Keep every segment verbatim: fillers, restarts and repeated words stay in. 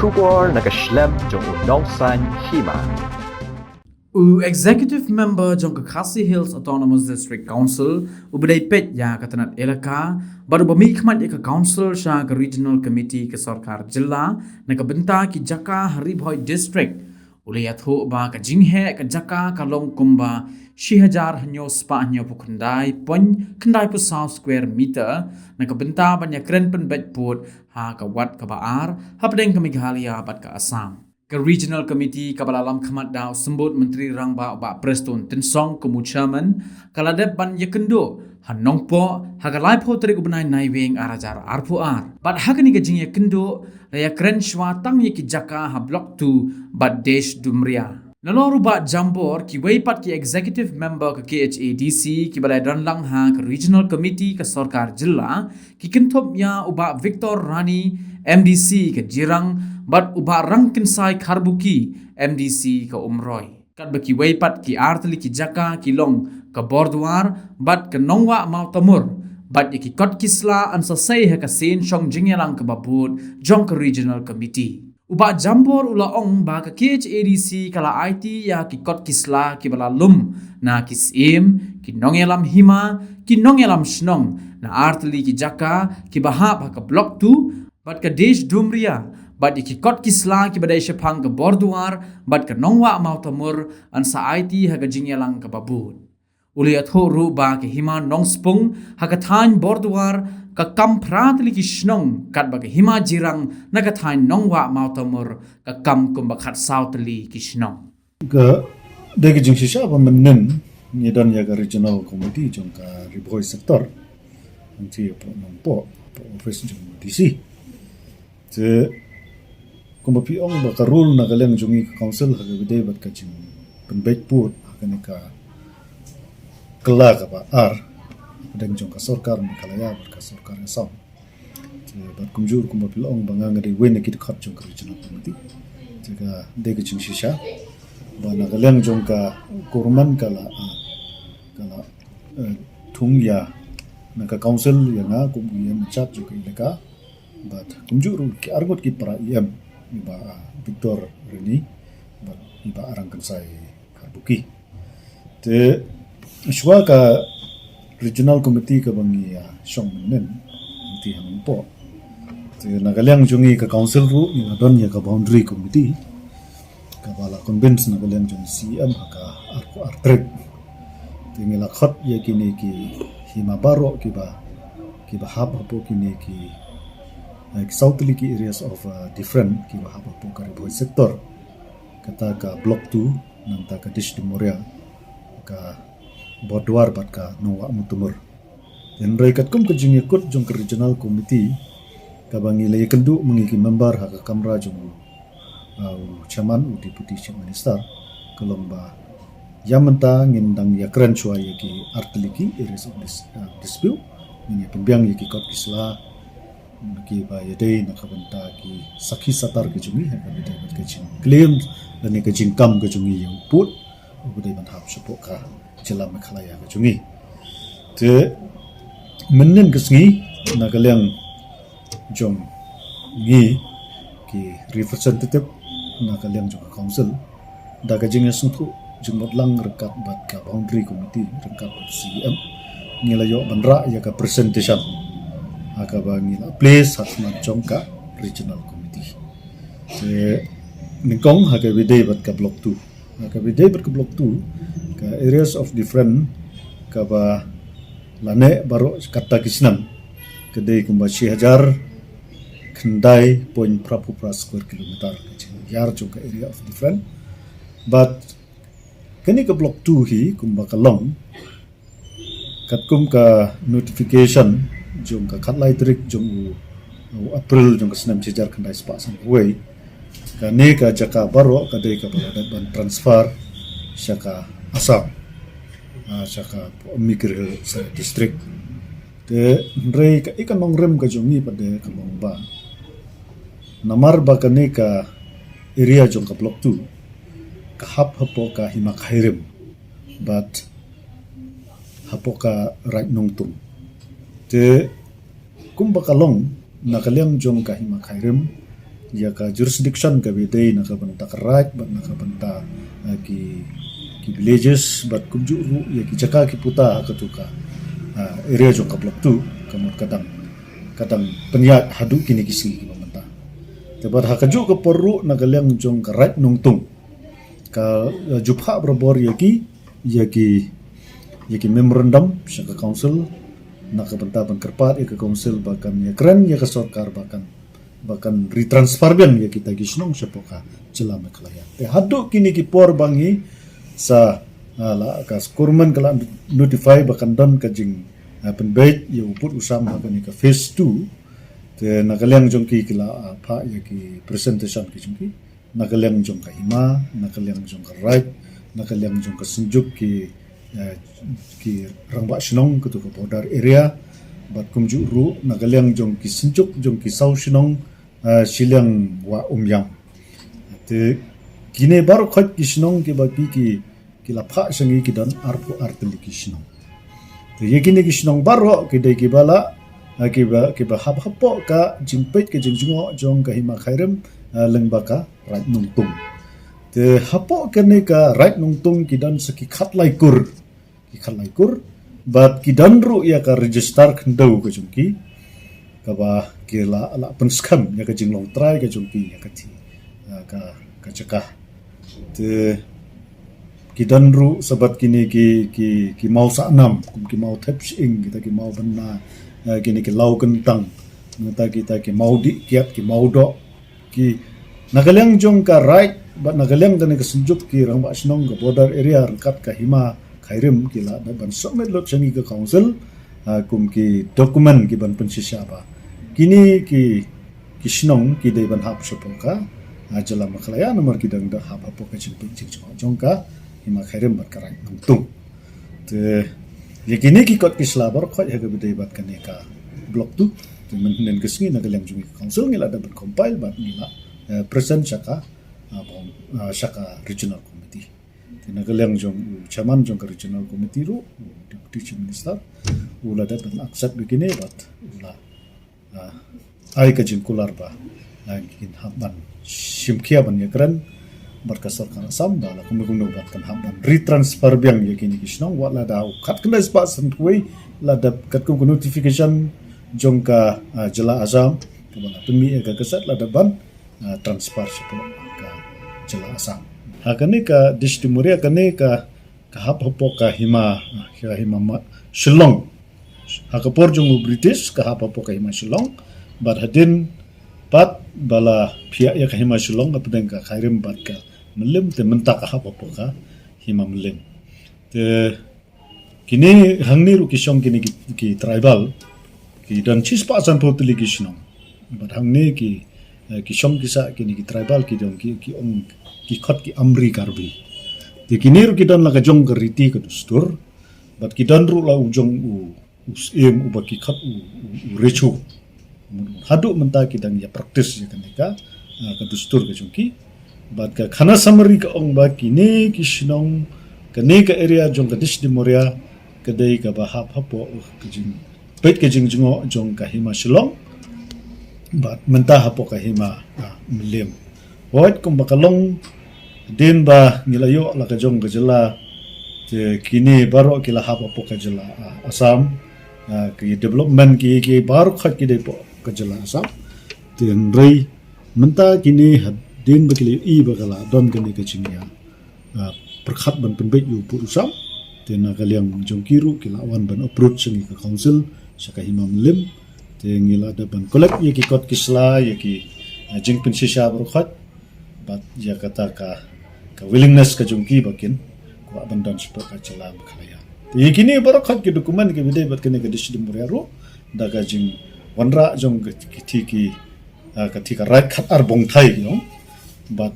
Khubor na ka shlem jong u nongsaiñ hima. U Executive Member jong ka Khasi Hills Autonomous District Council, u ba dei peit ïa ka tnat elaka, bad u ba mih khmat ïa ka Council sha ka Regional Committee ka Sorkar Jylla, na ka bynta ki jaka ha Ri Bhoi District, u la ïathuh ba ka jingheh ka jaka ka long kumba shi hajar hynñiew spah hynñiew phew khyndai point khyndai phew saw square meter, na ka bynta ban ïakren pynbeit pud ha ka wat kaba ar, hapdeng ka Meghalaya bad ka Assam. Ka Regional Committee kaba la lam khmat da u Symbud Myntri Rangbah u Bah Prestone Tynsong kum u Chairman, ka la dep ban ïakynduh ha Nongpoh, ha ka laiphew tarik u bnai Naiwieng ar hajar arphew ar. Bad ha kane ka jingïakynduh, la ïakren shuwa tang ïa ki jaka ha Block two bad Desh Dumria. Nalor u Bah Jambor, kiwei pat ki Executive Member ka K H A D C, kiba la don lang ha ka Regional Committee ka Sorkar Jylla, ki kynthup ïa u Bah Victor Rani, M D C ka Jirang, bad u Bah Rangkynsai Kharbuki, M D C ka Umroi. Katba kiwei pat ki artylli ki jaka ki long ka Borduar, bad ka Nongwah Mawtamur, bad ïa ki kot ki sla yn sa sei ha ka sien shong jingïalang kaba bud jong ka Regional Committee. U Bah Jambor u la ong ba ka K H A D C ka la aiti ïa ki kot ki sla kiba la lum na ki syiem, ki nongïalam hima, ki nongïalam shnong, na artylli ki jaka kiba hap ha ka Block two, bad ka Desh Dumria, bad ïa ki kot ki sla kiba dei shaphang ka Borduar, bad ka Nongwah Mawtamur, yn sa aiti ha ka jingïalang kaba bud. U la ïathuh ruh ba ka hima Nongspung ha ka thaiñ Borduar ka kam phra tylli ki shnong, katba ka hima Jirang na ka thaiñ Nongwah Mawtamur ka kam kumba khatsaw tylli ki shnong. Ka dei ka jingshisha ba mynnin ngi don ïa ka Regional Committee jong ka Ri Bhoi Sector. Hangtei hapoh Nongpoh, hapoh office jong D C. Te kumba phi ong ba ka rule na ka liang jong ngi ka Council ha kaba ïadei bad ka jingpynbeit pud ha kane ka kylla kaba ar hapdeng jong ka Sorkar Meghalaya bad ka Sorkar Assam. Te bad kumjuh kumba phi la ong ba nga nga dei uwei na ki dkhot jong ka Regional Committee. Te ka dei ka jingshisha ba na ka liang jong ka government ka la, ah, ka la, eh, thung ïa na ka Council ïa nga kum u E M in charge jong ka elaka. Bad kumjuh ruh ki arngut ki para E M, i Bah, ah, Victor Rani bad i Bah Rangkynsai Kharbuki. Te shuwa ka Regional Committee kaba ngi, ah, shong mynnin, hangtei ha Nongpoh. Te na ka liang jong ngi ka Council ruh ngi la don ïa ka Boundary Committee kaba la convince na ka liang jong C E M ha ka arphew ar tarik. Te ngi la khot ïa kine ki hima baroh kiba, kiba hap hapoh kine ki, eh, ki saw tylli ki areas of, eh, different kiba hap hapoh ka Ri Bhoi Sector. Kata ka Block two, nangta ka Desh Dumria, ka Borduar bad ka Nongwah Mawtamur. Hynrei katkum ka jingïakut jong ka Regional Committee kaba ngi la ïakynduh ma ngi ki member ha ka kamra jong u, uh, u Chairman, u Deputy Chief Minister, ka long ba ïa mynta ngin dang ïakren shuwa ïa ki artylli ki areas of dis-, uh, dispute, ngin ïa pynbiang ïa ki kot ki sla kiba ïadei na ka bynta ki sakhi satar ka jong ngi ha kaba ïadei bad ka jingclaim lane ka jingkam ka jong ngi ïa u pud uba dei ban hap shapoh ka jylla Meghalaya ka jong ngi. Te mynnin ka sngi na ka liang jong ngi ki representative na ka liang jong ka Council, da ka jingïasngewthuh jingmut lang ryngkat bad ka Boundary Committee ryngkat bad C E M, ngi la ïoh ban rah ïa ka presentation ha kaba ngi la place ha khmat jong ka Regional Committee. Te nyngkong ha kaba ïadei bad ka Block two. Ha kaba ïadei bad ka Block two, ka areas of different kaba la neh baroh katta ki snem ka dei kumba shi hajar khyndai point phra phew phra square kilometer ka jingïar jong ka area of different. But kane ka Block two hi kumba ka long, katkum ka notification jong ka khatlai tarik jong u, u April jong ka snem shi hajar khyndai spah sanphew wei, kane ka jaka baroh ka dei kaba la dep ban transfer sha ka Assam, ah, sha ka Mikir Hills District. Te hynrei ka, i ka nongrim ka jong ngi pat de ka long ba namar ba kane ka area jong ka Block two ka hap hapoh ka Hima Khyrim bad hapoh ka Raid Nongtung. Te kumba ka long na ka liang jong ka Hima Khyrim, ïa ka jurisdiction kaba dei na ka bynta ka raid bad na ka bynta, ah, ki, ki villages bad kumjuh ruh ïa ki jaka ki puta ha katu ka, ah, area jong ka Block two, ka mut ka dang, ka dang pynïaid haduh kine ki sngi kiba mynta. Te bad ha kajuh ka por ruh na ka liang jong ka Raid Nongtung ka, ah, ju phah barabor ïa ki, ïa ki, ïa ki memorandum sha ka council na ka bynta ban kyrpad ïa ka council ba kan ïakren ïa ka sorkar ba kan, ba kan retransfer biang ïa kita ki shnong shapoh ka jylla Meghalaya. Te haduh kine ki por ba ngi sa, ah, la ka skurmen ka la notify ba kan don ka jing, ah, pynbeit ïa u pud u sam ha kane ka phase two. Te na ka liang jong ki ki la, ah, phah ïa ki presentation ki jong ki na ka liang jong ka hima, na ka liang jong ka raid, na ka liang jong ka synjuk ki, eh, ki rangbah shnong katu ka border area, bad kumjuh ruh na ka liang jong ki synjuk jong ki saw shnong, eh, shiliang Wah Umïam. Te kine baroh khoit ki shnong kiba ki, ki ki la phah sha ngi ki don arphew ar tylli ki shnong. Te ïa kine ki shnong baroh ki dei kiba la, eh, kiba, kiba hap hapoh ka jingpeit ka jingjngoh jong ka hima Khyrim, eh, lyngba ka Raid Nongtung. Te hapoh kane ka Raid Nongtung ki don sa ki khatlai kur, ki khatlai kur, bad ki don ruh ïa ka register khyndew ka jong ki, kaba ki la, la pynskhem ïa ka jinglong trai ka jong ki ïa ka ti, ïa ka, ka jaka. Te ki don ruh sa bad kine ki, ki, ki maw sahnam, kum ki maw thep shyieng, kita ki maw bynna, eh, kine ki law kyntang, kita, kita ki maw dih kiad, ki maw doh, ki na ka liang jong ka raid bad na ka liang kane ka synjuk ki rangbah shnong ka border area ryngkat ka hima Khyrim ki la dep ban submit lut sha ngi ka council, ah, kum ki document ki ban pynshisha ba kine ki, ki shnong ki dei ban hap shapoh ka, ah, jylla Meghalaya namar ki dang da hap hapoh ka jingpeit jingjngoh jong ka hima Khyrim bad ka Raid Nongtung. Te ïa kine ki kot ki sla baroh khoit ha kaba dei bad kane ka Block two. Te mynhynnin ka sngi na ka liang jong ngi ka council ngi la dep ban compile bad ngi la, eh, present sha ka, ah, bong, ah, sha ka regional committee. Te na ka liang jong u chairman jong ka regional committee ruh, u deputy chief minister, u la dep ban accept ïa kine bad u la, ah, ai ka jingkular ba, ah, kin hap ban shim khia ban ïakren bad ka sorkar Assam ba la kumno kumno bad kan hap ban retransfer biang ïa kine ki shnong, wat la da u khatkhyndai spah sanphew wei la dep katkum ka notification jong ka, ah, jylla Assam kaba la pynmih ïa ka gazette la dep ban, ah, transfer shapoh ka jylla Assam. Ha kane ka Dish Dumoria kane ka, ka hap hapoh ka hima, ka hima ma-, Shillong. Ha ka por jong u British ka hap hapoh ka hima Shillong. Bad hadien pat ba la phiah ïa ka hima Shillong hapdeng ka Khyrim bad ka Mylliem te mynta ka hap hapoh ka hima Mylliem. Te kine hangne ruh ki shong kine ki, ki tribal ki don shispah sanphew tylli ki shnong. Bad hangne ki, eh, ki shong ki sah kine ki tribal ki don ki, ki ong ki khot ki Amri Karbi. Te kine ruh ki don la ka jong ka riti ka dustur. Bad ki don ruh la u jong u, u syiem uba ki khot u, u, u Recho. Haduh mynta ki dang ïa practice ïa kane ka, ah, ka dustur ka jong ki. Bad ka Khanasumari ka ong ba kine ki shnong kane ka area jong ka Dish Dumoria ka dei kaba hap hapoh ka jingpeit ka jingjngoh jong ka hima Shillong. Bad mynta hapoh ka hima, ah, Mylliem. Hooid kumba ka long hadien ba ngi la ïoh la ka jong ka jylla te kine baroh ki la hap hapoh ka jylla, ah, Assam. Ah, ki development ki, ki baroh khoit ki dei hapoh ka jylla Assam. Te hynrei mynta kine hadien ba ki la ïohi ba ka la don kane ka jingïa, ah, pyrkhat ban pynbeit ïa u pud u sam. Te na ka liang jong ki ruh ki la wan ban approach sha ngi ka council sha ka hima Mylliem. Te ngi la dep ban collect ïa ki kot ki sla ïa ki, ah, jingpynshisha baroh khoit. Bad ïa kata ka, ka willingness ka jong ki ba kin kwah ban don shapoh ka jylla Meghalaya. Te ïa kine baroh khoit ki document kiba dei bad kane ka Dish Dumoria ruh da ka jingwanrah jong ka, ki ti ki, ah, ka ti ka raid khat ar bong thai ki ong. Bad,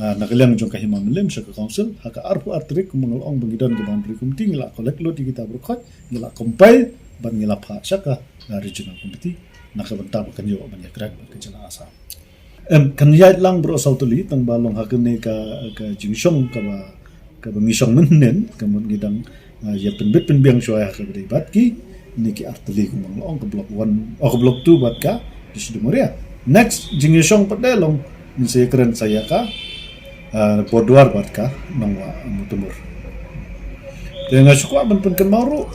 ah, na ka liang jong ka hima Mylliem sha ka council ha ka arphew ar tarik kumba nga la ong ba ngi don ka boundary committee ngi la collect lut ïa kita baroh khoit ngi la compile bad ngi la phah sha ka, ah, regional committee na ka bynta ba kan ïoh ban ïakren bad ka jylla Assam. Em, kan ïaid lang baroh saw tylli tang ba long ha kane ka, ka jingshong kaba, kaba ngi shong mynhynnin ka mut ngi dang, ah, ïa pynbit pynbiang shuwa ha kaba dei bad kine ki ar tylli kumba nga la ong ka Block one, oh, ka Block two bad ka Dish Dumoria. Next jingïashong pat de long ngin sa ïakren sa ïa ka, ah, Borduar bad ka Nongwah Mutumur. Te nga shu kwah ban pynkynmaw ruh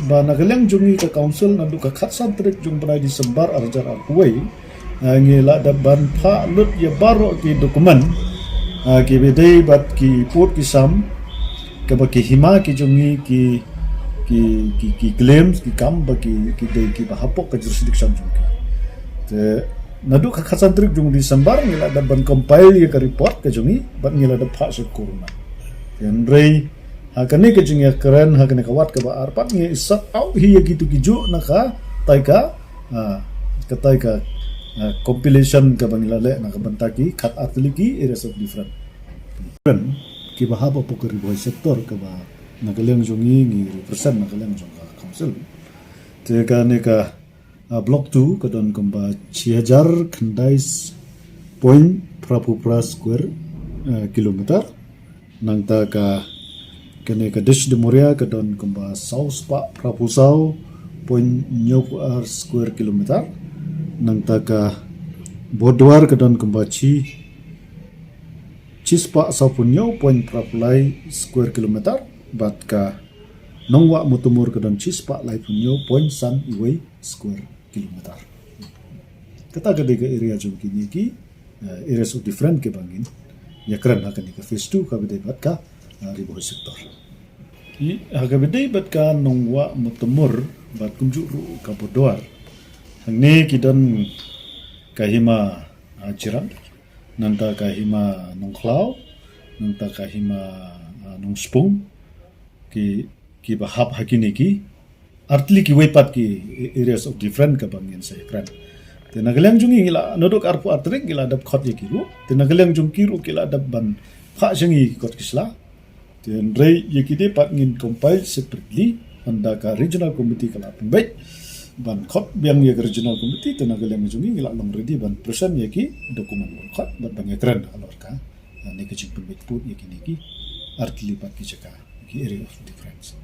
ba na ka liang jong ngi ka council naduh ka khatsan tarik jong bnai December arhajar arphew wei, ah, ngi la dep ban phah lut ïa baroh ki document, ah, kiba dei bad ki pud ki sam kaba ki hima ki jong ngi ki, ki, ki, ki claims, ki kam ba ki, ki dei kiba hapoh ka jurisdiction jong ki. Te naduh ka khatsan tarik jong December ngi la dep ban compile ïa ka report ka jong ngi bad ngi la dep phah sha ka Corona. Te hynrei ha kane ka jingïakren, ha kane ka wat kaba ar pat ngi sort out hi ïa kito kijuh na katai ka, ah, katai ka, ah, compilation kaba ngi la leh na ka bynta ki khat artylli ki areas of different. Kiba hap hapoh ka Ri Bhoi sector kaba na ka liang jong ngi ngi represent na ka liang jong ka council. Te kane ka, ah, block two ka don kumba shi hajar khyndai point phraphew phra square, eh, kilometer. Nangta ka, kane ka Dish Demoria ka don kumba saw spah phraphew saw point hynñiewphew ar square kilometer. Nangta ka Borduar ka don kumba shi, shi spah sawphew hynñiew point phraphew lai square kilometer. Bad ka Nongwah Mutumur ka don shi spah laiphew hynñiew point san uwei square kilometer. Kata ka dei ka area jong kine ki, eh, areas of different kiba ngin ïakren ha kane ka phase two kaba dei bad ka, eh, Ri Bhoi sector. Ki, ha kaba dei bad ka Nongwah Mutumur bad kumjuh ruh ka Borduar, hangne ki don ka hima, ah, Jirang, nangta ka hima Nongkhlaw, nangta ka hima, ah, Nongspung, ki, kiba hap ha kine ki artylli kiwei pat ki areas of different kaba ngin sa ïakren. Te na ka liang jong ngi ngi la, naduh ka arphew ar tarik ngi la dep khot ïa ki ruh. Te na ka liang jong ki ruh ki la dep ban phah sha ngi ki kot ki sla. Te hynrei ïa kine pat ngin compile separately, ynda ka regional committee ka la pynbeit ban khot biang ïa ka regional committee, te na ka liang jong ngi ngi la long ready ban present ïa ki document ban khot bad ban ïakren halor ka, ah, ne ka jingpynbeit pud ïa kine ki artylli pat ki jaka, ki area of difference.